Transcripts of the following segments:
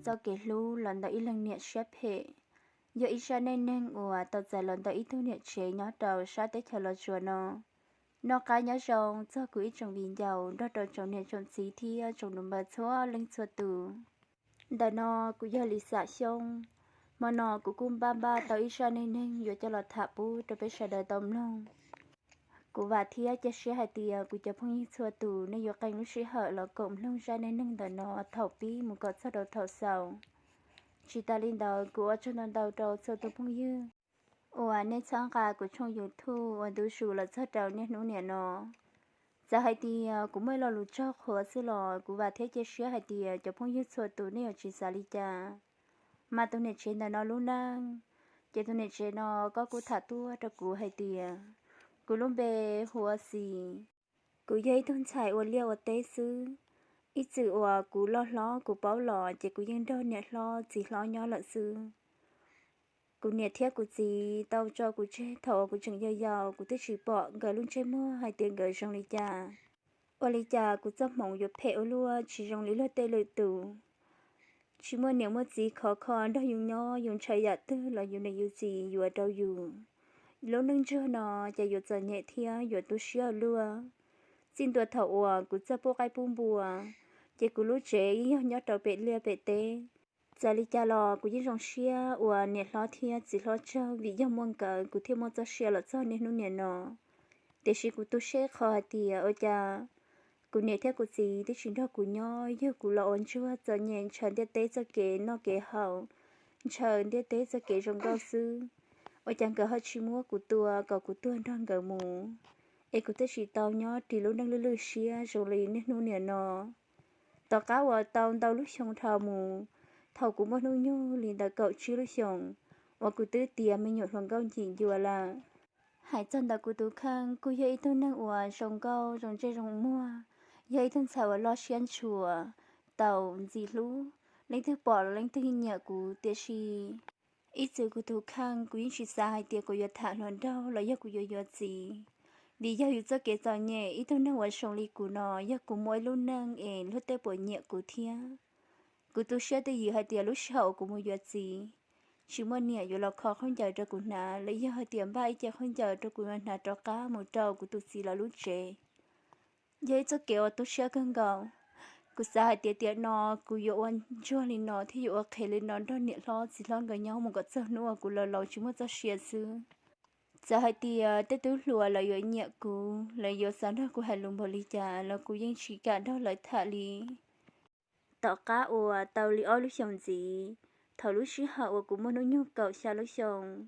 Txoj kev hlub los ntawm ib leeg niam siab phem, yog ib zaj neej neeg uas tau txais los ntawm ib tug niam tsev nyob rau sab teb chaws Los Tsuas no. Noj qab nyob zoo txog kuv ib tsoom viv ncaus nrog rau tsoom niam tsoom txiv thiab tsoom nus npawg txhua leej txhua tus. Ntawm no kuv yog Lis Xam Xyooj. Hmo no kuv kuj npaj npaj tau ib zaj neej neeg yuav coj los tham pub rau peb sawv daws tau mloog. Kuv vam thiab cia siab hais tias kuv cov phooj ywg txhua tus nej yuav qee lub sij hawm los koom mloog zaj neej neeg ntawm no thaum pib mus kom txog rau thaum xaus. Tsis tas li ntawd kuv ua tsaug ntau ntau rau txhua tus phooj ywg uas nej txhawb nqa kuv tshooj YouTube uas ntu zus los txog rau niaj hnub niam no. Txawm hais tias kuv muaj ib lo lus tsaug qhuav xwb los kuv vam thiab cia siab hais tias cov phooj ywg txhua tus nej yuav tsis xav li cas. Mas tus niam tsev ntawm no lub neej, ces tus niam tsev no koj kuj tham tuaj rau kuv hais tias, kuv lub npe hu ua Xis. Kuv yog ib tug ntxhais ua liaj ua teb xwb. Ib txwm uas kuv loj hlob kuv paub los ces kuv yeej nrog niam hlob txiv hlob nyob lawm xwb. Kuv niam thiab kuv txiv tau tso kuv tseg thaum uas kuv tseem yau yau, kuv twb tsis pom nkawd lub ntsej muag hais tias nkawd zoo li cas. Ua li cas kuv txoj hmoov yuav phem ua luaj tsis zoo li luag tej lwm tus. Tsis muaj niam muaj txiv khov kho nrog yus nyob, yus ntshai yam twg los yus niam yus txiv yuav rau yus. Lub neej ntsuag no ces yuav txom nyem thiab yuav tu siab ua luaj. Txij ntua thaum uas kuv txawj pub qaib pub npua, ces kuv lub tsev yeej yog nyob rau pem liaj pem teb. Txawm li cas los kuv yeej zoo siab uas niam hlob thiab txiv hlob tsaug, vim yog muaj nkawd kuv thiaj muaj txoj sia los txog niaj hnub niam no. Tiam sis kuv tu siab qhov hais tias ua cas kuv niam thiab kuv txiv twb tsis nrog kuv nyob, yug kuv los ua ntsuag txom nyem ntshaw ntiaj teb txoj kev noj kev haus, ntshaw ntiaj teb txoj kev zoo nkauj xwb. Ua cas nkawd ho tsis muab kuv tua kom kuv tuag nrog nkawd mus, es kuv thiaj tsis tau nyob ris lub neej lwj lwj siab zoo li niaj hnub niam no. Tom qab uas tau ntau lub xyoo dhau mus, thaum kuv muaj hnub nyoog li ntawm kaum tsib lub xyoos, uas kuv twb tiav me nyuam hluas nkauj ncim ncua lawm. Hais txog ntawm kuv tus kheej kuj yog ib tug neeg uas zoo nkauj zoo ntsej zoo muag, yog ib tug ntxhais uas loj siab ntshua, tau ntxim hlub, leej twg pom los leej twg nyiam kuv. Tiam sis ib txwm kuv tus kheej kuv yeej tsis xav hais tias kuv yuav tham hluas nraug los yog kuv yuav yuav txiv, vim yog yus txoj kev txom nyem. Ib tug neeg uas zoo li kuv no yog kuv muaj ib lub neej es luag tej puas nyiam kuv thiab. Kuv tu siab twj ywm hais tias lub sij hawm uas kuv mus yuav txiv, tsis muaj niam yuav los kho khaub ncaws rau kuv hnav, los yog hais tias npaj ib ce khaub ncaws rau kuv hnav rov qab mus rau kuv tus txiv lawv lub tsev. Yog ib txoj kev uas tu siab kawg nkaus. Kuv xav hais tias tiam no kuv yuav ua ntsuag li no thiab yuav ua qhev li no nrog niam hlob txiv hlob nkawd nyob mus kom txog hnub uas kuv laus laus tsis muaj txoj sia xwb. Txawm hais tias tej tub hluas lawv yuav nyiam kuv, lawv yuav xav nrog kuv hais lus npaum li cas los kuv yeej tsis kam nrog lawv tham li. Tom qab uas tau li ob lub xyoos ntxiv, thaum lub sij hawm uas kuv muaj hnub nyoog kaum xya lub xyoos,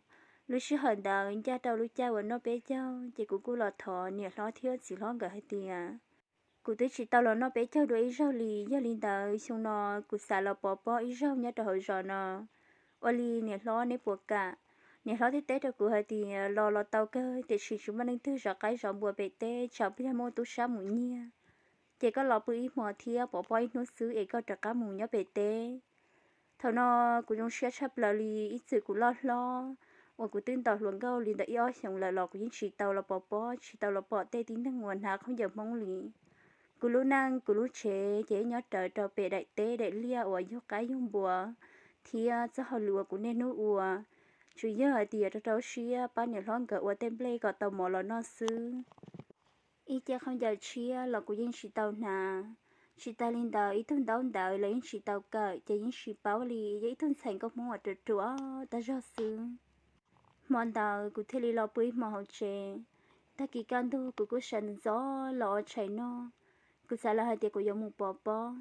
lub sij hawm ntawd ncaj rau lub caij uas noj peb caug, ces kuv kuj los thov niam hlob thiab txiv hlob nkawd hais tias, kuv twb tsis tau los noj peb caug dua ib zaug li, yog li ntawd xyoo no kuv xav los pov pob ib zaug nyob rau hauv zos no. Ua li niam hlob neb puas kam? Niam hlob thiaj teb rau kuv hais tias los los tau kawg, tiam sis tsis muaj leej twg zov qaib zov npua pem teb, tsam puas yog muaj tub sab mus nyiag, ces koj los pw ib hmo thiab pov pob ib hnub xwb es koj rov qab mus nyob pem teb. Thaum no kuv zoo siab tshaj plaws li, ib txwm kuv loj hlob uas kuv twb ntaus hluas nkauj li ntawm ib ob xyoos lawm los kuv yeej tsis tau los pov pob, tsis tau los pom tej tib neeg uas hnav khaub ncaws Hmoob li. Kuv lub neej kuv lub tsev ces nyob rawv rau pem daim teb daim liaj uas yug qaib yug npua, thiab txoj hauj lwm uas kuv niaj hnub ua tsuas yog hais tias rau rau siab pab niam hlob nkawd ua tej nplej kom tau mov los noj xwb. Ib ce khaub ncaws tshiab los kuv yeej tsis tau hnav. Tsis tas li ntawd ib tug ntaub ntawv los yeej tsis tau kawm, ces yeej tsis paub li, yog ib tug ntxhais nkauj Hmoob uas ruam ruam tag zog xwb. Hmo ntawd kuv thiaj li los pw ib hmo hauv tsev. Tag kis kaj ntug kuv kuj sawv ntxov los ua tshais noj. Kuv xav lawm hais tias kuv yuav mus pov pob,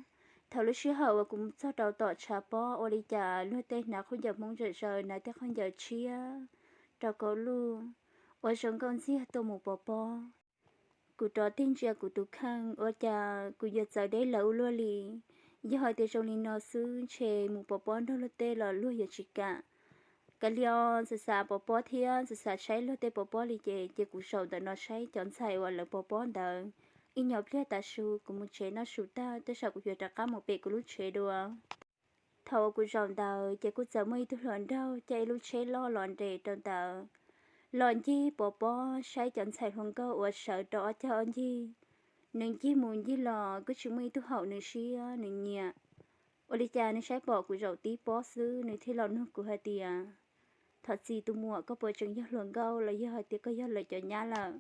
Thaum lub sij hawm uas kuv mus txog rau tom tshav pob, ua li cas luag tej hnav khaub ncaws Hmoob zom zaws, hnav tej khaub ncaws tshiab rau kaum luj, ua zoo nkauj ntxiag tuaj mus pov pob. Kuv rov tig ntsia kuv tus kheej, ua cas kuv yuav txawv deb lawv ua luaj li. Yog hais tias zoo li no xwb ntshe mus pov pob nrog luag tej los luag yuav tsis kam. Kav liam, xav xav pov pob thiab xav xav saib luag tej pov pob li ces, ces kuv zaum ntawm no saib cov ntxhais uas lawv pov pob ntawd. Ib nyuag pliag tav su kuv mus tsev noj su tag, tej zaum kuv yuav rov qab mus pem kuv lub tsev dua. Thaum uas kuv zaum ntawd ces kuj txawm muaj ib tug hluas nraug caij ib lub tsheb loj los nres rau ntawd, los ncig pov pob saib cov ntxhais hluas nkauj uas sawv rau ob cag ob ncig. Nws ncig mus ncig los kuj tsis muaj ib tug haum nws siab, nws nyiam. Ua li cas nws saib pom kuv zaum tib pob xwb, nws thiaj los nug kuv hais tias, Thov txim tus muam, koj puas tseem yog hluas nkauj los yog hais tias koj yog lawv cov nyab lawm?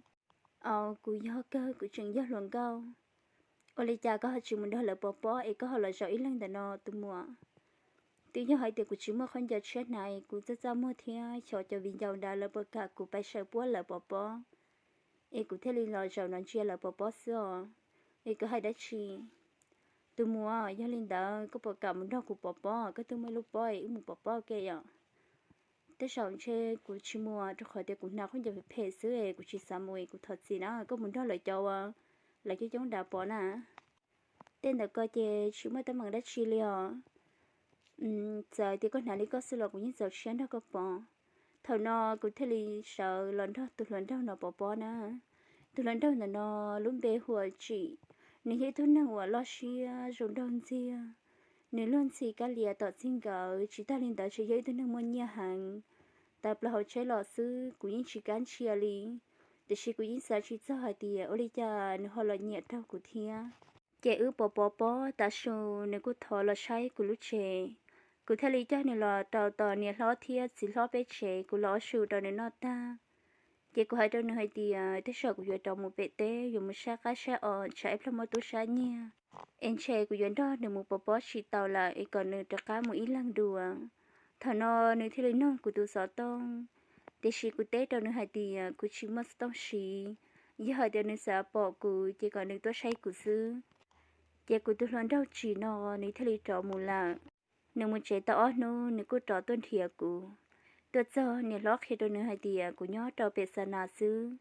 Au, kuv yog kawg, kuv tseem yog hluas nkauj. Ua li cas koj ho tsis mus nrog lawv pov pob es koj ho los zaum ib leeg ntawm no tus muam? Twb yog hais tias kuv tsis muaj khaub ncaws tshiab hnav, kuv txaj txaj muag thiab xyov cov viv ncaus nrad lawv puas kam kuv pais saws puab lawv pov pob, es kuv thiaj li los zaum no ntsia lawv pov pob xwb os. Es koj hais dab tsi? Tus muam, yog li ntawd koj puas kam mus nrog kuv pov pob? Koj twb muaj ib lub pob es wb mus pov pob ke yom. Tej zaum ntshe kuv tsis mus rau qhov tias kuv hnav khaub ncaws phem phem xwb es kuv tsis xav mus es kuv thov txim na, koj mus nrog lawv cov uas lawv coob coob nrad pov na. Tej ntawm ko ces tsis muaj teeb meem dab tsi li os. Txawm tias koj hnav li koj xwb los kuv yeej txaus siab nrog koj pov. Thaum no kuv thiaj li sawv los nrog tus hluas nraug no pov pob na. Tus hluas nraug ntawm no lub npe hu ua Tsim, nws yog ib tug neeg uas loj siab zoo nraug ntxiag. Nws luag ntxhi kab lias tom txij nkawm, tsis tag li ntawd tseem yog ib tug neeg muaj nyiaj heev. Tawm plaws hauv tsheb los xwb kuv yeej tsis kam ntsia li, tiam sis kuv yeej xav tsis txog hais tias ua li cas nws ho los nyiam raug kuv thiab. Ces wb pov pov pob tav su nws kuj thov los saib kuv lub tsev. Kuv thiaj li coj nws los rau tom niam hlob thiab txiv hlob peb tsev, kuv los ua su rau nws noj tag. Ces kuv hais rau nws hais tias tej zaum kuv yuav rov mus pem teb, yuav mus saib qab saib os, tsam ib pliag muaj tub sab nyiag, es ntshe kuv yuav nrog nws mus pov pob tsis tau lawm es kom nws rov qab mus ib leeg dua. Thaum no nws thiaj li nug kuv tus xov tooj, tiam sis kuv teb rau nws hais tias kuv tsis muaj xov tooj siv, yog hais tias nws xav pom kuv ces kom nws tuaj saib kuv xwb. Ces kuv tus hluas nraug Tsim no nws thiaj li rov mus lawm. Nws mus tsev tau ob hnub nws kuj rov tuaj nrhiav kuv. Tuaj txog niam hlob qhia rau nws hais tias kuv nyob rau pem Xa Nas xwb.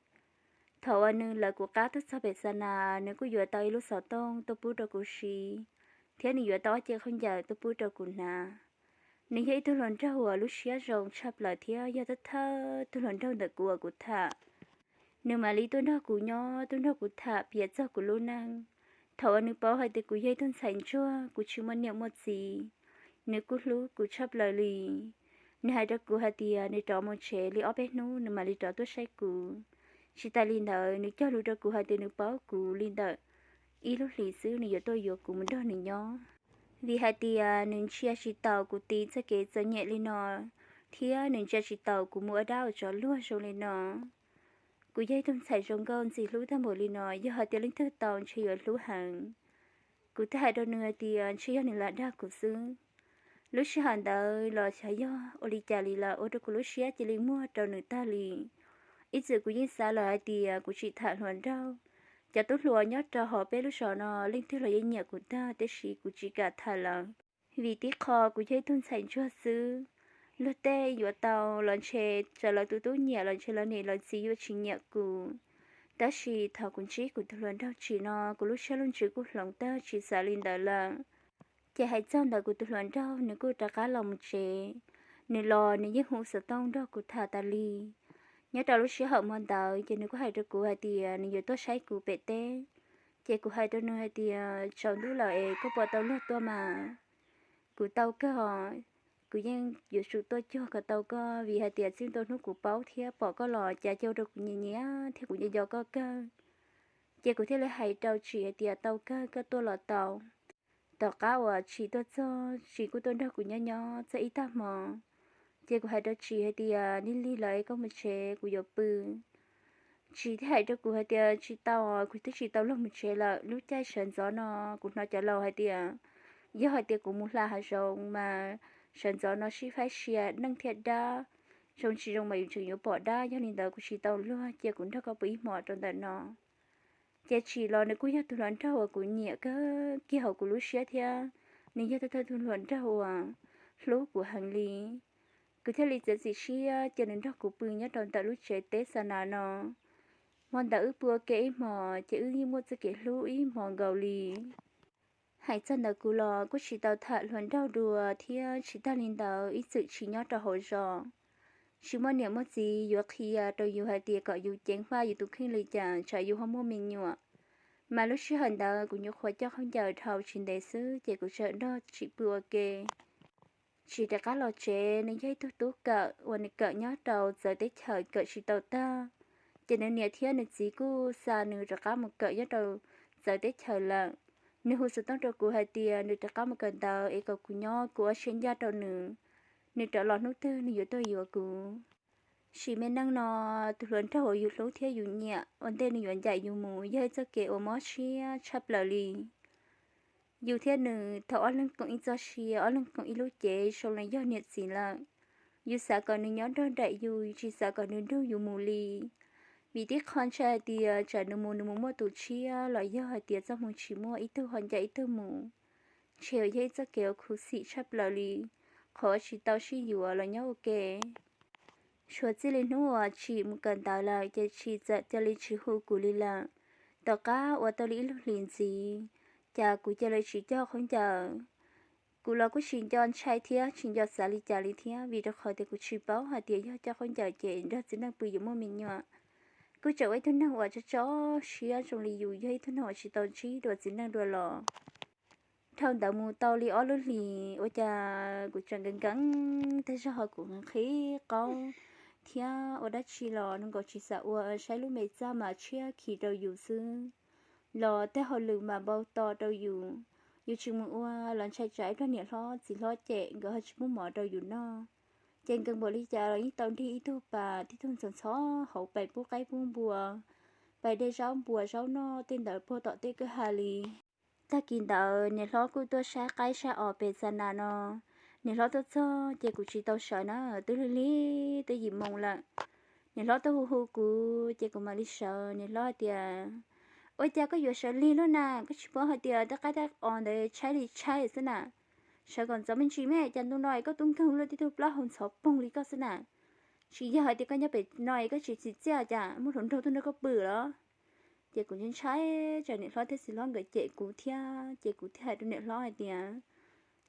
Thaum uas nws lawv kuv qab tuaj txog pem Xa Nas, nws kuj yuav tau ib lub xov tooj tuaj pub rau kuv siv, thiab nws yuav tau ob cev khaub ncaws tuaj pub rau kuv hnav. Nws yog ib tug hluas nraug uas lub siab zoo tshaj plaws thiab yog thawj thawj tug hluas nraug ntawm kuv uas kuv tham. Nws mam li tuaj nrog kuv nyob, tuaj nrog kuv tham piav txog kuv lub neej. Thaum uas nws paub hais tias kuv yog ib tug ntxhais ntsuag, kuv tsis muaj niam muaj txiv, nws kuj hlub kuv tshaj plaws li. Nws hais rau kuv hais tias nws rov mus tsev li ob peb hnub nws mam li rov tuaj saib kuv. Tsis tas li ntawd nws cog lus rau kuv hais tias nws paub kuv li ntawm ib lub hlis xwb nws yuav tuaj yuav kuv mus nrog nws nyob. Vim hais tias nws ntsia tsis taus kuv tiv txoj kev txom nyem li no, thiab nws ntsia tsis taus kuv mus ua dab ua tsov luag zoo li no. Kuv yog ib tug ntxhais zoo nkauj ntxim hlub tag npaum li no, yog hais tias leej twg tau ntshe yuav hlub heev. Kuv thiaj hais rau nws hais tias ntshe yog nws lam dag kuv xwb. Lub sij hawm ntawd los xyov yog ua li cas li lawm ua rau kuv lub siab cia li muag rau nws tag li. Ib txwm kuv yeej xav lawm hais tias kuv tsis tham hluas nraug. Cov tub hluas nyob rau hauv peb lub zos no leej twg los yeej nyiam kuv tag, tiam sis kuv tsis kam tham lawm. Vim tib qho kuv yog ib tug ntxhais ntsuag xwb, luag tej yuav tau los ntshe, txawm lawv tus tub nyiam los ntshe lawv niam lawv txiv yuav tsis nyiam kuv. Tab sis thaum kuv ntsib kuv tus hluas nraug Tsim no, kuv lub siab lub ntsws kuj hloov tag tsis xav li ntawd lawm. Ces hais txog ntawm kuv tus hluas nraug, nws kuj rov qab los mus tsev. Nws los nws yeej hu xov tooj nrog kuv tham tas li. Nyob rau lub sij hawm hmo ntawd ces nws kuj hais rau kuv hais tias nws yuav tuaj saib kuv pem teb. Ces kuv hais rau nws hais tias tsaus ntuj lawm es koj puas tau luag tuaj mas? Kuv tau kawg os, kuv yeej yuav tsum tuaj cuag kom tau koj, vim hais tias txij ntua hnub kuv paub thiab pom koj los cas ua rau kuv nyiam nyiam thiab kuv nco nco koj kawg. Ces kuv thiaj li hais rau Tsim hais tias tau kawg, koj tuaj los tau. Tom qab uas Tsim tuaj txog, Tsim kuj tuaj nrog kuv nyob nyob txog ib tag hmo. Ces kuv hais rau Tsim hais tias lig lig lawm es koj mus tsev, kuv yuav pw. Tsim thiaj hais rau kuv hais tias tsis tau, kuv twb tsis tau luag mus tsev lawm. Lub caij sawv ntxov no kuv hnov cov laus hais tias yog hais tias kuv mus hla hav zoov mas sawv ntxov no sib faib sia neej thiab dab, zoo tsis zoo mas yus tseem yuav pom dab. Yog li ntawd kuv tsis tau luag, cia kuv nrog koj pw ib hmos rau ntawm no. Ces Tsim los nws kuj yog tus hluas nraug uas kuv nyiam kawg kiag hauv kuv lub siab thiab nws yog thawj thawj tug hluas nraug uas hlub kuv heev li. Kuv thiaj li txiav txim siab cia nws nrog kuv pw nyob rau ntawm lub tsev teb xa nas no. Hmo ntawd wb pw ua ke ib hmos ces wb yeej muaj txoj kev hlub ib hmos nkaus li. Hais txog ntawm kuv los kuj tsis tau tham hluas nraug dua thiab tsis tag li ntawd ib txwm tsis nyob rau hauv zos. Tsis muaj niam muaj txiv yuav qhia rau yus hais tias kom yus ceev faj yus tus kheej li cas tsam yus ho muaj me nyuam. Mas lub sij hawm ntawd kuv nyuam qhuav coj khaub ncaws dhau tsis ntev xwb ces kuv txawm nrog tsim pw ua ke. Tsim rov qab los tsev, nws yog ib tug tub kawm uas nws kawm nyob rau txawv teb chaws kawm tsis tau tag. Ces nws niam thiab nws txiv kuj xa nws rov qab mus kawm nyob rau txawv teb chaws lawm. Nws hu xov tooj rau kuv hais tias nws rov qab mus kawm ntawv es kom kuv nyob kuv ua siab ncaj rau nws. Nws rov los hnub twg nws yuav tuaj yuav kuv. Sim me neej no, tus hluas nraug uas yus hlub thiab yus nyiam ua ntej nws yuav ncaim yus mus yog ib txoj kev uas mob siab tshaj plaws li. Yus thiab nws thaum ob leeg koom ib txoj sia, ob leeg koom ib lub cev zoo li yog niam txiv lawm. Yus xav kom nws nyob nrog nraim yus, tsis xav kom nws nrug yus mus li. Vim tib qho ntshai hais tias tsam nws mus nws mus muaj tus tshiab los yog hais tias txoj hmoo tsis muaj ib tug ho ncaim ib tug mus. Ntshe yog ib txoj kev uas khuv xim tshaj plaws li, qhov tsis tau sib yuav los nyob ua ke. Suav txij li hnub uas Tsim mus kawm ntawv lawm ces Tsim txawm cia li tsis hu kuv li lawm. Tom qab uas tau li ib lub hlis ntxiv, cas kuv cia li tsis coj khaub ncaws. Kuv los kuj tsis nco ntshai thiab tsis nco xav li cas li thiab, vim rau qhov tias kuv tsis paub hais tias yog coj khaub ncaws ces nrog txiv neej pw yuav muaj me nyuam. Kuj tseem ua ib tug neeg uas tso tso siab zoo li yus yog ib tug neeg uas tsis tau ntsib dua txiv neej dua los. Dhau ntawd mus tau li ob lub hlis ua cas kuv tseem nkees nkees tag zog, kuv qhib qaub thiab ua dab tsi los nws nkaus tsis xav ua, saib lub me txaj mas tshiab khiv rau yus xwb, los tej hauj lwm mas npau taws rau yus. Yus tsis mus ua los ntshai tsam ib pliag niam hlob txiv hlob cem nkawd ho tsis pub mov rau yus noj. Ces nkees npaum li cas los yeej tau nrig ib tug pas, tib tug ntxhov ntxhov hauv pais pub qaib pub npua, pais de zaub npua zaub noj tej ntawd puag tom tej kwj ha li. Tag kis ntawd niam hlob kuj tuaj saib qaib saib os pem xa nas no. Niam hlob tuaj txog ces kuv tsis tau sawv na, twb lig lig twb yim moo lawm. Niam hlob tuaj hu hu kuv ces kuv mam li sawv. Niam hlob hais tias, ua cas koj yuav sawv lig luaj na, koj tsis paub hais tias tej qaib tej os ntawd tshaib li tshaib xwb na. Sawv kom ntxov me ntsis me, cas ntu no es koj tub nkeeg luaj tib tug plaub hau ntxhov poog li koj xwb na. Tsis yog hais tias koj nyob pem no es koj tsis txim txiaj cas muaj hluas nraug tuaj nrog koj pw los? Ces kuv ntshai ntshai tsam niam hlob thiab txiv hlob nkawd cem kuv thiab, ces kuv thiaj hais rau niam hlob hais tias,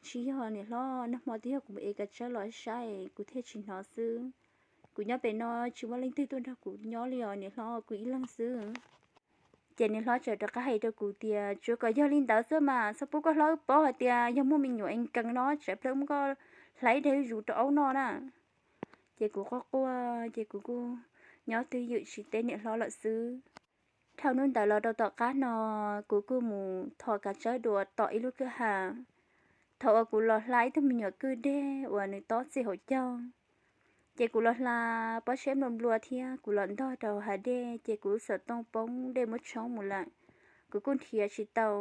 tsis yog niam hlob, nag hmo twb yog kuv mus ev kav tsawb los saib kuv thiaj tsis hnov xwb. Kuv nyob pem no tsis muaj leej twg tuaj nrog kuv nyob li os niam hlob, kuv ib leeg xwb. Ces niam hlob txawm rov qab hais rau kuv tias, tsuav kom yog li ntawd xwb mas, txhob pub koj hlob wb paub hais tias yog muaj me nyuam es nkees no tsam ib pliag muab koj hlais dej zuv rau aub noj na. Ces kuv quaj quaj ces kuv kuj nyob twj ywm tsis teb niam hlob lawm xwb. Dhau hnub ntawd los rau tom qab no, kuv kuj mus thov kav tsawb dua tom ib lub kwj ha. Thaum uas kuv los hla ib tug me nyuam kwj deg uas nws tob txij hauv caug, ces kuv los hla pob zeb nplua nplua thiab kuv los ntog rau hav dej ces kuv lub xov tooj poob dej muab tshoob mus lawm, kuv kuj nrhiav tsis tau.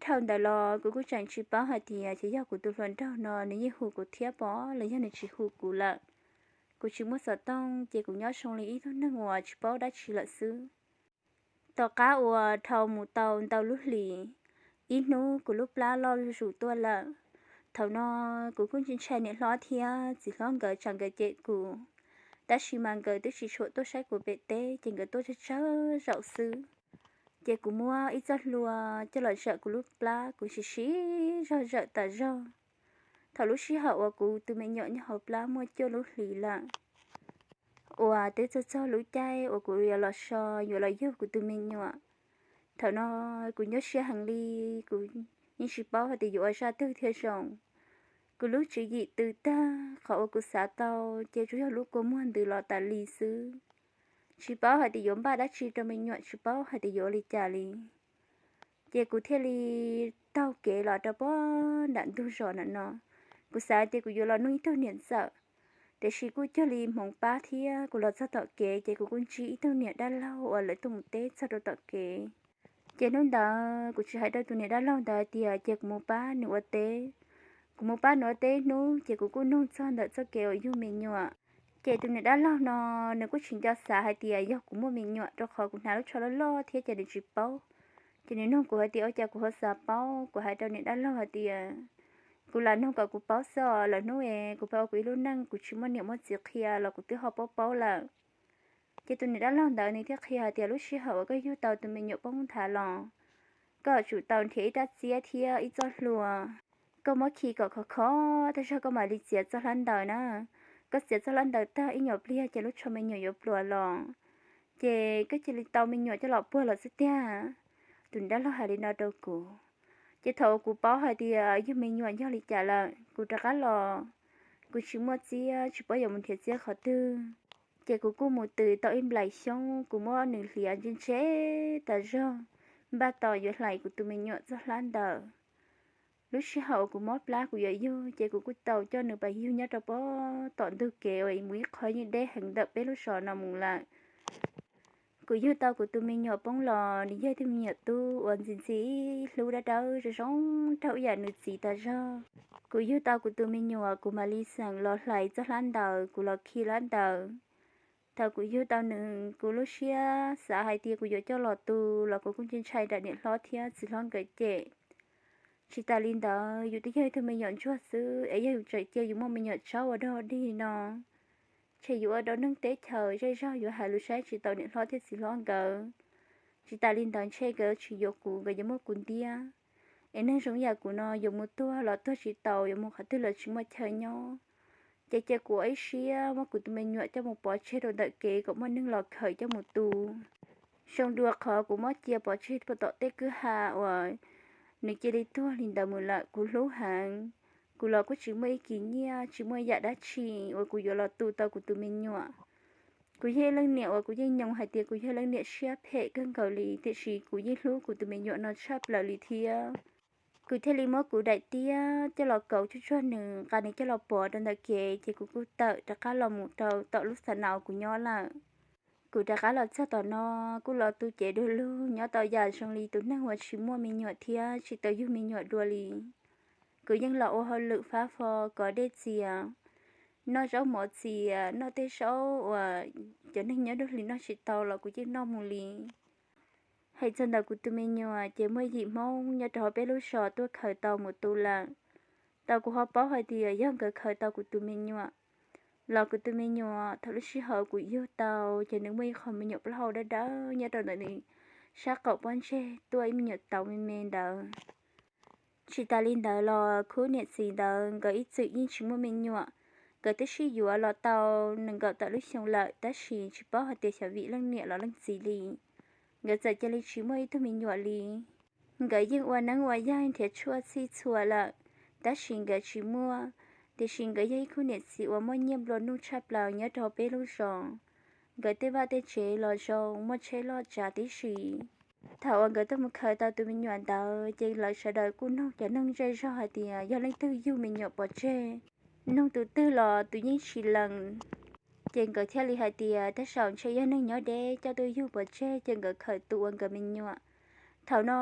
Dhau ntawd los kuv kuj tseem tsis paub hais tias ces yog kuv tus hluas nraug no nws yeej hu kuv thiab pob los yog nws tsis hu kuv lawm. Kuv tsis muaj xov tooj ces kuv nyob zoo li ib tug neeg uas tsis paub dab tsi lawm xwb. Tom qab uas dhau mus tau ntau lub hlis, ib hnub kuv lub plab loj zuj zus tuaj lawm. Thaum no kuv kuj ntshai ntshai niam hlob thiab txiv hlob nkawd tsam nkawd cem kuv, tab sis mas nkawd twb tsis tshua tuaj saib kuv pem teb ces nkawd tuaj tsawg tsawg zaum xwb. Ces kuv muab ib txoj hlua coj los zawm kuv lub plab, kuv siv siv zog zawm tas zog. Thaum lub sij hawm uas kuv tus me nyuam nyob hauv plab muaj cuaj lub hlis lawm, uas twb txog txog lub caij uas kuv yuav los so, yuav los yug kuv tus me nyuam. Thaum no kuv nyuaj siab heev li, kuv yeej tsis paub hais tias yuav ua zaj twg thiaj zoo. Kuv lub tswv yim tws tag, qhov uas kuv xav tau ces tsuas yog lub kua muag ntws los tas li xwb. Tsis paub hais tias yuav npaj dab tsi rau me nyuam, tsis paub hais tias yuav ua li cas li. Ces kuv thiaj li taug kev los rau pem nram ntug zos nram no. Kuv xav tias kuv yuav los nug ib tug niam ntxawm, tiam sis kuj cuag li hmoov pab thiab. Kuv los txog tom kev ces kuv kuj ntsib ib tug niam dab laug uas lawv tuaj mus teb txog rau tom kev. Ces hnub ntawd kuv tsis hais rau tus niam dab laug ntawd hais tias cia kuv mus pab nws ua teb. Kuv mus pab nws ua teb hnub ces kuv kuj nug txog ntawm txoj kev uas yug me nyuam. Ces tus niam dab laug no nws kuj tsis nco xav hais tias yog kuv muaj me nyuam, rau qhov kuv hnav lub tsho loj loj thiab ces nws tsis paub. Ces nws nug kuv hais tias ua cas kuv ho xav paub. Kuv hais rau niam dab laug hais tias kuv lam nug kom kuv paub xwb, lwm hnub es kuv pheej ua kuv ib lub neej, kuv tsis muaj niam muaj txiv qhia los kuv twb ho paub paub lawm. Ces tus niam dab laug ntawd nws thiaj qhia hais tias lub sij hawm uas koj yug tau tus me nyuam poob nthav los koj yuav tsum tau nrhiav ib rab txiab thiab ib txoj hlua. Koj muab khi kom khov khov tag zog koj mam li txiav txoj hlab ntaws na. Koj txiav txoj hlab ntaws tag ib nyuag pliag ces lub tsho me nyuam yuav pluas los, ces koj cia li tau me nyuam coj los puag los xwb tiag. Tus niam dab laug hais li no rau kuv. Ces thaum kuv paub hais tias yug me nyuam yog li cas lawm, kuv rov qab los, kuv tsis muaj txiab, tsis paub yuav mus nrhiav txiab qhov twg. Ces kuv kuj mus tws tau ib nplaim xyoob, kuv muab nws hliav ntse ntse tas zog, npaj tos yuav hlais kuv tus me nyuam txoj hlab ntaws. Lub sij hawm uas kuv mob plab kuv yuav yug, ces kuv kuj tau coj nws pas yug nyob rau pem tom ntug kev uas mus ib qho yeej deb heev ntawm peb lub zos no mus lawm. Kuv yug tau kuv tus me nyuam poob los nws yog ib tug me nyuam tub uas ntxim ntxim hlub dawb dawb zoo zoo nraug ib yam nws txiv tas zog. Kuv yug tau kuv tus me nyuam kuv mam li xeem los hlais txoj hlab ntaws, kuv los khi hlab ntaws. Thaum kuv yug tau nws, kuv lub siab xav hais tias kuv yuav coj los tu los kuv kuj ntshai ntshai rau niam hlob thiab txiv hlob nkawd cem. Tsis tas li ntawd, yus twb yog ib tug me nyuam ntsuag xwb es yog yus tseem cia yus muaj me nyuam tsaub ua dog dig no, ntshe yus ua rau neeg teb chaws zej zog yuav hais lus saib tsis taus niam hlob thiab txiv hlob nkawd. Tsis tas li ntawd ntshe nkawd tsis yuav kuv, nkawd yuav muab kuv ntiab. Es neeg zoo yam kuv no yuav mus tuag los tuag tsis taus, yuav mus qhov twg los tsis muaj chaw nyob. Ces cia kuv ua ib siab muab kuv tus me nyuam coj mus pov tseg rau ntawm kev kom muaj neeg los khaws coj mus tu. Zoo dua qhov kuv muab cia pov tseg pem tom tej kwj ha uas nws cia li tuag li ntawd mus lawm. Kuv hlub heev, kuv los kuj tsis muaj ib kis nyiaj, tsis muaj yam dab tsi uas kuv yuav los tu tau kuv tus me nyuam. Kuv yog ib leej niam uas kuv yeej nyoos hais tias kuv yog leej niam siab phem kawg nkaus li, tiam sis kuv yeej hlub kuv tus me nyuam no tshaj plaws li thiab. Kuv thiaj li muab kuv daim tiab coj los kauv tsuag tsuag nws, nqa nws coj los pov rau ntawm kev, ces kuv kuj tawm rov qab los mus rau tom lub xa nas kuv nyob lawm. Kuv rov qab los txog tom no, kuj los tu cev du lug nyob tau yam zoo li tus neeg uas tsis muaj me nyuam thiab tsis tau yug me nyuam dua li. Kuv yeej los ua hauj lwm fab fo, kov dej txias, noj zaub mov txias, noj tej zaub uas cov neeg nyob dua hli noj tsis tau los kuv yeej noj mus li. Hais txog ntawm kuv tus me nyuam ces muaj yim Hmoob nyob rau hauv peb lub zos tuaj khaws tau mus tu lawm. Tau kuv ho paub hais tias yog nkawd khaws tau kuv tus me nyuam, los kuv tus me nyuam thaum lub sij hawm kuv yug tau ces nws muaj ib qho me nyuam plaub hau dawb dawb nyob rau ntawm nws sab qaum pob ntseg tuaj ib me nyuam tauv me me ntawd. Tsis tas li ntawd los khub niam txiv ntawd nkawd ib txwm yeej tsis muaj me nyuam. Nkawd twb sib yuav los tau nees nkaum tawm lub xyoo lawm, tab sis tsis paub hais tias xyov vim leej niam los leej txiv li, nkawd txawm cia li tsis muaj ib tug me nyuam li. Nkawd yeej ua neeb ua yaig nrhiav tshuaj txhij txhua lawm, tab sis nkawd tsis muaj. Tiam sis nkawd yog ib khub niam txiv uas muaj nyiaj nplua nuj tshaj plaws nyob rau peb lub zos. Nkawd tej vaj tej tsev los zoo, muaj tsheb loj tsav tib si. Thaum uas nkawd tuaj mus khaws tau tus me nyuam ntawd ces lawv sawv daws kuj nug cov neeg zej zog hais tias yog leej twg yug me nyuam pov tseg. Nug tus twg los tus yeej tsis lees. Ces nkawd thiaj li hais tias tej zaum ntshe yog neeg nyob deb coj tuaj yug pov tseg ces nkawd khaws tus ua nkawd me nyuam. Thaum no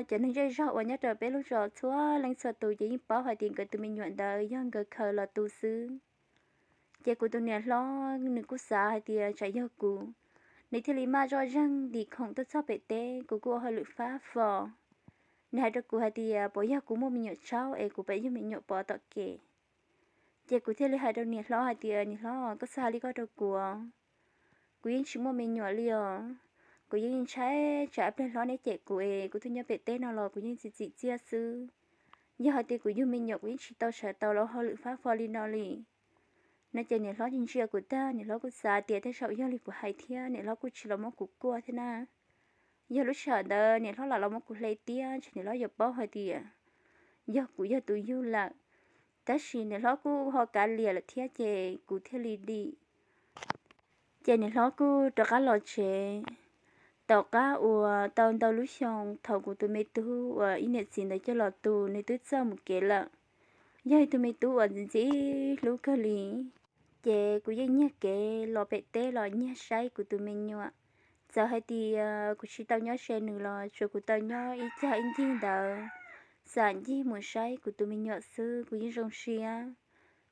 cov neeg zej zog uas nyob rau peb lub zos txhua leej txhua tus ces yeej paub hais tias nkawd tus me nyuam ntawd yog nkawd khaws los tu xwb. Ces kuv tus niam hlob nws kuj xav hais tias tsam yog kuv, nws thiaj li maj zoj zeeg ntim khoom tuaj txog pem teb. Kuv kuj ua hauj lwm fab fo. Nws hais rau kuv hais tias puas yog kuv muaj me nyuam tsaub es kuv pab yug me nyuam pov tom kev. Ces kuv thiaj li hais rau niam hlob hais tias niam hlob, koj txhob hais li koj rau kuv, kuv yeej tsis muaj me nyuam li os. Kuv yeej ntshai tsam ib pliag hlob neb cem kuv es kuv tuaj nyob pem teb no los kuv yeej txiav txim txiaj xwb. Yog hais tias kuv yug me nyuam kuv yeej tsis tau sawv tau los ua hauj lwm fab fo li no li. No ces niam hlob ntsia kuv tag, niam hlob kuj xav tias tej zaum yog li kuv hais thiab, niam hlob kuj tsis los muab kuv kuaj thiab na. Yog lub sij hawm ntawd niam hlob lam los muab kuv hle tiab, ntshe niam hlob yuav paub hais tias yog kuv yog tus yug lawm. Tab sis niam hlob kuj ho kav liam lawm thiab ces kuv thiaj li dim. Ces niam hlob kuj rov qab los tsev. Tom qab uas tau ntau lub xyoo thaum kuv tus me tub uas ib niam txiv ntawd coj los tu nws twb txawj mus kev lawm, yog ib tug me tub uas ntxim ntxim hlub kawg li. Ces kuv yeej nyiag kev los pem teb los nyiag saib kuv tus me nyuam. Txawm hais tias kuv tsis tau nyob ze nws los tsuas kuv tau nyob ib cag ib ncig ntawd, xam ncig mus saib kuv tus me nyuam xwb kuv yeej zoo siab.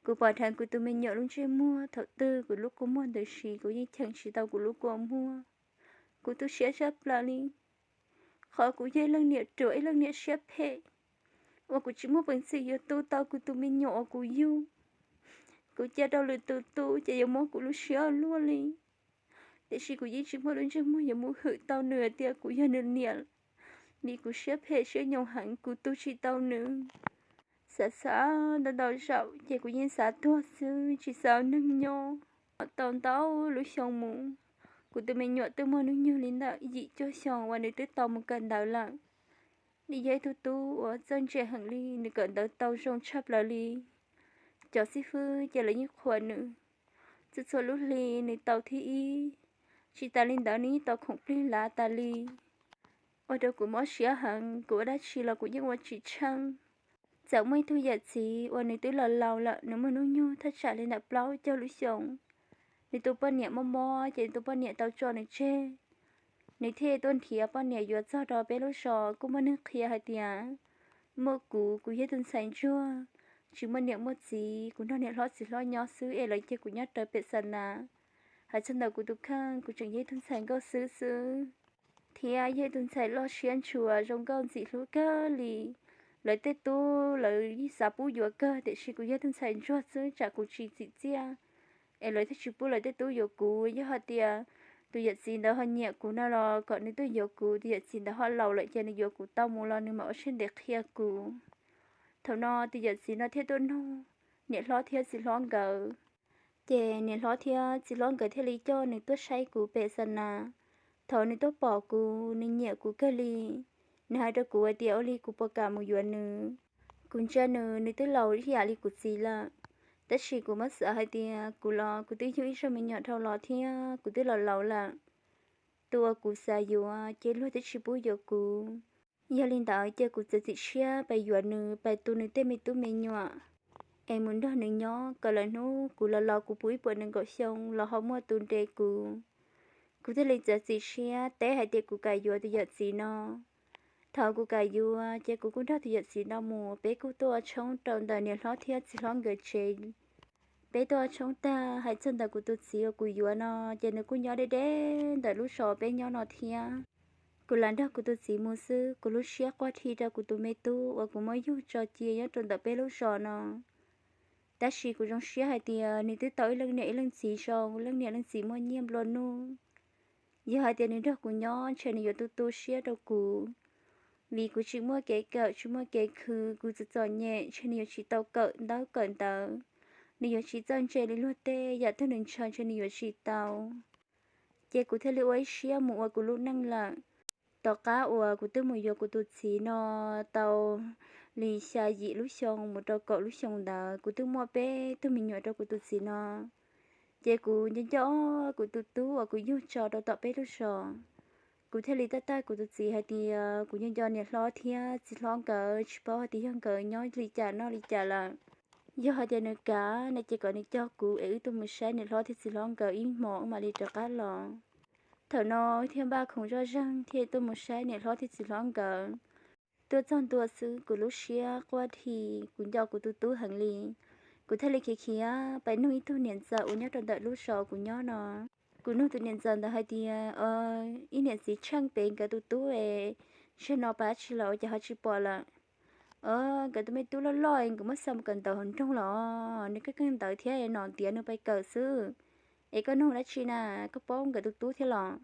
Kuv pom dheev kuv tus me nyuam lub ntsej muag, thaum twg kuv lub kua muag ntws si kuv yeej cheem tsis tau kuv lub kua muag. Kuv tu siab tshaj plaws li. Qhov kuv yog ib leej niam ruam, ib leej niam siab phem, uas kuv tsis muaj peev xwm yuav tu tau kuv tus me nyuam uas kuv yug. Kuv cia rau lwm tus tu ces yuav muab kuv lub siab luaj li. Tiam sis kuv yeej tsis muaj lub ntsej muag yuav mus hwm tau nws tias kuv yog nws niam, vim kuv siab phem siab nyoos heev, kuv tu tsis tau nws. Xav xav ntau ntau zaus ces kuv yeej xav tuag xwb, tsis xav ua neeg nyob. Tau ntau lub xyoo mus, kuv tus me nyuam twb muaj hnub nyoog li ntawm yim cuaj xyoo uas nws twb tau mus kawm ntawv lawm. Nws yog ib tug tub uas txawj ntse heev li, nws kawm ntawv tau zoo tshaj plaws li. Cov xib fwb ces lawv yeej qhuas nws. Txhua txhua lub hli nws tau thib ib. Tsis tas li ntawd nws yeej tau khoom plig lav tas li. Ua rau kuv mob siab heev, kuv ua dab tsi los kuv yeej ua tsis tsheej. Txawm muaj ib tug yawm txiv uas nws twb laus laus lawm, nws muaj hnub nyoog thaj tsam li ntawm plaub caug lub xyoo. Nws tus poj niam mob mob ces nws tus poj niam tau tso nws tseg. Nws thiaj tuaj nrhiav poj niam yuav txog rau peb lub zos, kuj muaj neeg qhia hais tias muaj kuv, kuv yog tus ntxhais ntsuag, tsis muaj niam muaj txiv, kuv nrog niam hlob txiv hlob nyob xwb es lawv cia kuv nyob raws pem xa nas, hais txog ntawm kuv tus kheej, kuv tseem yog ib tug ntxhais nkauj xwb xwb, thiab yog ib tug ntxhais loj siab ntshua zoo nkauj ntxim hlub kawg li. Lawv tej tub lawv yeej xav pub yuav kawg, tiam sis kuv yog tus ntxhais ntsuag xwb, tsam kuv tsis txim txiaj es lawv thiaj tsis pub lawv tej tub yuav kuv. Yog hais tias tus yawm txiv ntawd ho nyiam kuv no los kom nws tuaj yuav kuv, tus yawm txiv ntawd ho laus lawm ces nws yuav kuv tau mus los nws mam ua siab ntev qhia kuv. Thaum no tus yawm txiv no thiaj tuaj nug niam hlob thiab txiv hlob nkawd. Ces niam hlob thiab txiv hlob nkawd thiaj li coj nws tuaj saib kuv pem xa nas. Thaum nws tuaj pom kuv, nws nyiam kuv kawg li. Nws hais rau kuv hais tias ua li kuv puas kam mus yuav nws. Kuv ntsia nws, nws twb laus ib yam li kuv txiv lawm, tab sis kuv muab xav hais tias kuv los kuv twb yug ib zaug me nyuam dhau los thiab kuv twb laus laus lawm. Tus uas kuv xav yuav ces luag twb tsis pub yuav kuv. Yog li ntawd ces kuv txiav txim siab pais yuav nws, pais tu nws tej me tub me nyuam es mus nrog nws nyob, kom lawm hnub kuv los los kuv puv ib puas nees nkaum xyoo los ho muaj tus nres kuv. Kuv thiaj li txiav txim siab teb hais tias kuv kam yuav tus yawm txiv no. Thaum kuv kam yuav ces kuv kuj nrog tus yawm txiv no mus, peb kuj tuaj ua tshoob rau ntawm niam hlob thiab txiv hlob nkawd tsev. Peb tuaj ua tshoob tag, hais txog ntawm kuv tus txiv uas kuv yuav no, ces nws kuj nyob deb deb ntawm lub zos peb nyob no thiab. Kuv lam nrog kuv tus txiv mus xwb, kuv lub siab quaj dhi rau kuv tus me tub uas kuv muab yug tso cia nyob rau ntawm peb lub zos no. Tab sis kuv zoo siab hais tias nws twb tau ib leej niam ib leej txiv zoo, leej niam leej txiv muaj nyiaj nplua nuj. Yog hais tias nws nrog kuv nyob ntshe nws yuav tu tu siab rau kuv, vim kuv tsis muaj kev kawm tsis muaj kev khwv, kuv txom txom nyem, ntshe nws yuav tsis tau kawm ntaub kawm ntawv, nws yuav tsis txawj ntse li luag tej, yam twg nws ntshaw ntshe nws yuav tsis tau. Ces kuv thiaj li ua ib siab mus ua kuv lub neej lawm. Tom qab uas kuv twb mus yuav kuv tus txiv no tau li xya yim lub xyoo mus rau kaum lub xyoo ntawd, kuv twb muaj peb tug me nyuam rau kuv tus txiv no. Ces kuv nco nco kuv tus tub uas kuv yug tso rau tom peb lub zos. Kuv thiaj li tau teb kuv tus txiv hais tias kuv nco nco niam hlob thiab txiv hlob nkawd, tsis paub hais tias yog nkawd nyob li cas noj li cas lawm. Yog hais tias nws kam no ces kom nws coj kuv es wb tuaj mus saib niam hlob thiab txiv hlob nkawd ib hmos wb mam li rov qab los. Thaum no thiaj npaj khoom zoj zeeg thiaj tuaj mus saib niam hlob thiab txiv hlob nkawd. Tuaj txog ntua xwb kuv lub siab quaj dhi, kuv nco kuv tus tub heev li. Kuv thiaj li khiav khiav pais nug ib tug niam ntxawm uas nyob rau ntawm lub zos kuv nyob no. Kuv nug tus niam ntxawm ntawd hais tias, ib niam txiv tsheej pem nkawd tus tub es, zaum no pab tsis los ua cas ho tsis pom lawm? Nkawd tus me tub loj loj es nkawd muab xa mus kawm ntawv hauv nroog los, nws keej keej ntawv thiab no ntiav nws pais kawm xwb. Es koj nug dab tsi na, koj paub nkawd tus tub thiab los?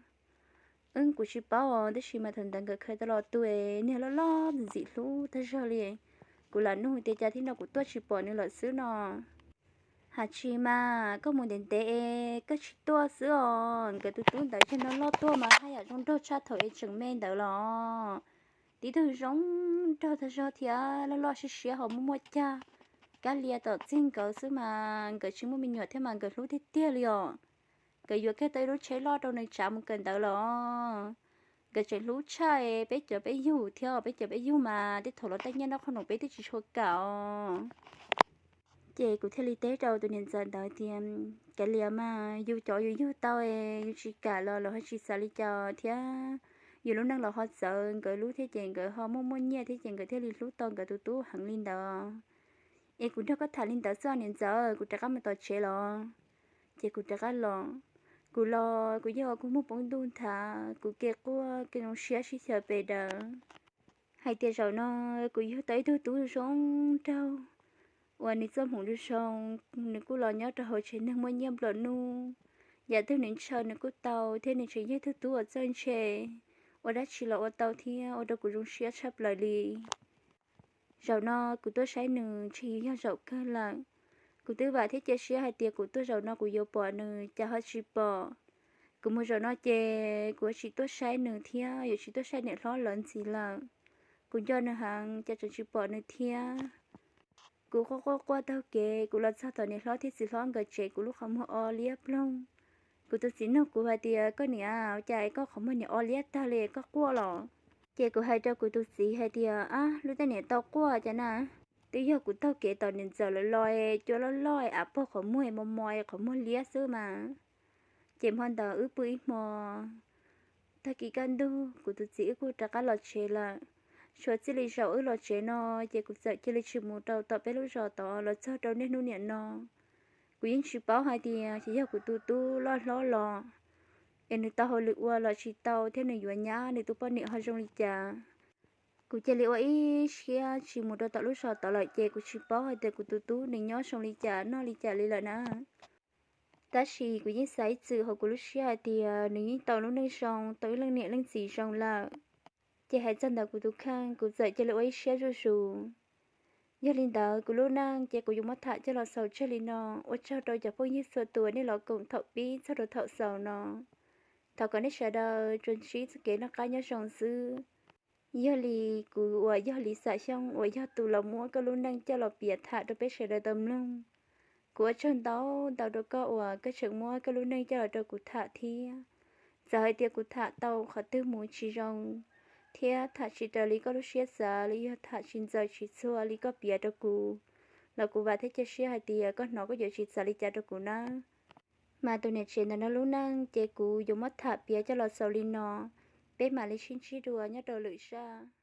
Wb, kuv tsis paub os, tab sis mas thaum ntawd nkawd khaws tau los tu es niag loj loj ntxim ntxim hlub tag zog li. Kuv lam nug tias cas thiab no kuv tuaj tsis pom nws lawm xwb no. Hais tsis mas koj mus ntev ntev es koj tsis tuaj xwb os. Nkawd tus tub ntawd tseem loj loj tuaj mas haj yam zoo nraug tshaj thaum es tseem me ntawd los. Tib tug zoo nraug tag zog thiab loj loj siab siab ho muaj muaj cag. Kab lia tom txig nkawd xwb mas nkawd tsis muaj me nyuam thiab mas nkawd hlub tiag tiag li os. Nkawd yuav kiag tau ib lub tsheb loj rau nws tsav mus kawm ntawv los. Nkawd tseem hlub tshaj peb cov peb yug thiab, peb cov peb yug mas tej thaum los tej nyiaj noj qhob noom peb twb tsis tshua kam os. Ces kuv thiaj li teb rau tus niam ntxawm ntawd tias, kav liam mas, yus cov yus yug tau es yus tsis kam los lawv ho tsis xav li cas thiab. Yus lub neej los ho txawv, nkawd hlub thiab ces nkawd ho muaj muaj nyiaj thiab ces nkawd thiaj li hlub tau nkawd tus tub heev li ntawd. Es kuv nrog koj tham li ntawd xwb niam ntxawm, kuv rov qab mus tom tsev los. Ces kuv rov qab los. Kuv los kuv yeej ua kua muag poob ntuj nthav, kuv kev quaj kev zoo siab sib xyaw pes daws hais tias zaum no kuv yug tau ib tug tub zoo nraug uas nws txoj hmoov zoo zoo, nws kuj los nyob rau hauv tsev neeg muaj nyiaj nplua nuj, yam twg nws ntshaw nws kuj tau thiab nws tseem yog tug tub uas txawj ntse, ua dab tsi los ua tau thiab ua rau kuv zoo siab tshaj plaws li. Zaum no kuv tuaj saib nws ntshe yog zaum kawg lawm. Kuv twb vam thiab cia siab hais tias kuv tuaj zaum no kuv yuav pom nws, cas ho tsis pom. Kuv mus zaum no ces kuv yuav tsis tuaj saib nws thiab yuav tsis tuaj saib niam hlob lawv ntxiv lawm. Kuv nco nws heev, cas tseem tsis pom nws thiab. Kuv quaj quaj quaj taug kev kuv los txog tom niam hlob thiab txiv hlob nkawd tsev, kuv lub qhov muag o liab ploog. Kuv tus txiv nug kuv hais tias, koj niam, cas koj qhov muag niam o liab tag li, koj quaj los? Ces kuv hais rau kuv tus txiv hais tias, ab, lub tej niam tau quaj cas na, twb yog kuv taug kev tom niam ntxawm lawv los, cua loj loj, av pog qhov muag mos mos, qhov muag liab xwb mas. Ces hmo ntawd wb pw ib hmo, tag kis kaj ntug kuv tus txiv wb kuj rov qab los tsev lawm. Tshuav txij li zaum wb los tsev no, ces kuv txawm cia li tsis mus rau tom peb lub zos tod los txog rau niaj hnub niam no. Kuv yeej tsis paub hais tias ces yog kuv tus tub loj hlob los es nws tau hauj lwm ua los tsis tau thiab nws yuav nyab nws tus poj niam ho zoo li cas. Kuv cia li ua ib siab tsis mus rau tom lub zos tod lawm, ces kuv tsis paub hais tias kuv tus tub nws nyob zoo li cas noj li cas li lawm na. Tab sis kuv yeej xav ib txwm hauv kuv lub siab hais tias nws yeej tau lub neej zoo, tau ib leej niam leej txiv zoo lawm. Ces hais txog ntawm kuv tus kheej, kuv txawm cia li ua ib siab zuj zus. Yog li ntawd kuv lub neej ces kuv yuav muab tham coj los xaus tseg li no. Ua tsaug rau cov phooj ywg txhua tus nej los koom thaum pib txog rau thaum xaus no. Thov kom nej sawv daws tsuas ntsib txoj kev noj qab nyob zoo xwb. Yog li kuv uas yog Lis Xam Xyooj uas yog tus los muab koj lub neej coj los piav tham rau peb sawv daws tau mloog. Kuv ua tsaug ntau ntau rau koj uas koj tseem muab koj lub neej coj los rau kuv tham thiab. Txawm hais tias kuv tham tau qhov twg mus tsis zoo thiab tham tsis raws li koj lub siab xav los yog tham tsis ntxaws tsis txhua li koj piav rau kuv, los kuv vam thiab cia siab hais tias koj hnov koj yuav tsis txav li cas rau kuv nawb. Mas tus niam tsev ntawm no lub neej ces kuv yuav muab tham piav coj los xaus li no. Peb mam li sib ntsib dua nyob rau lwm zaj.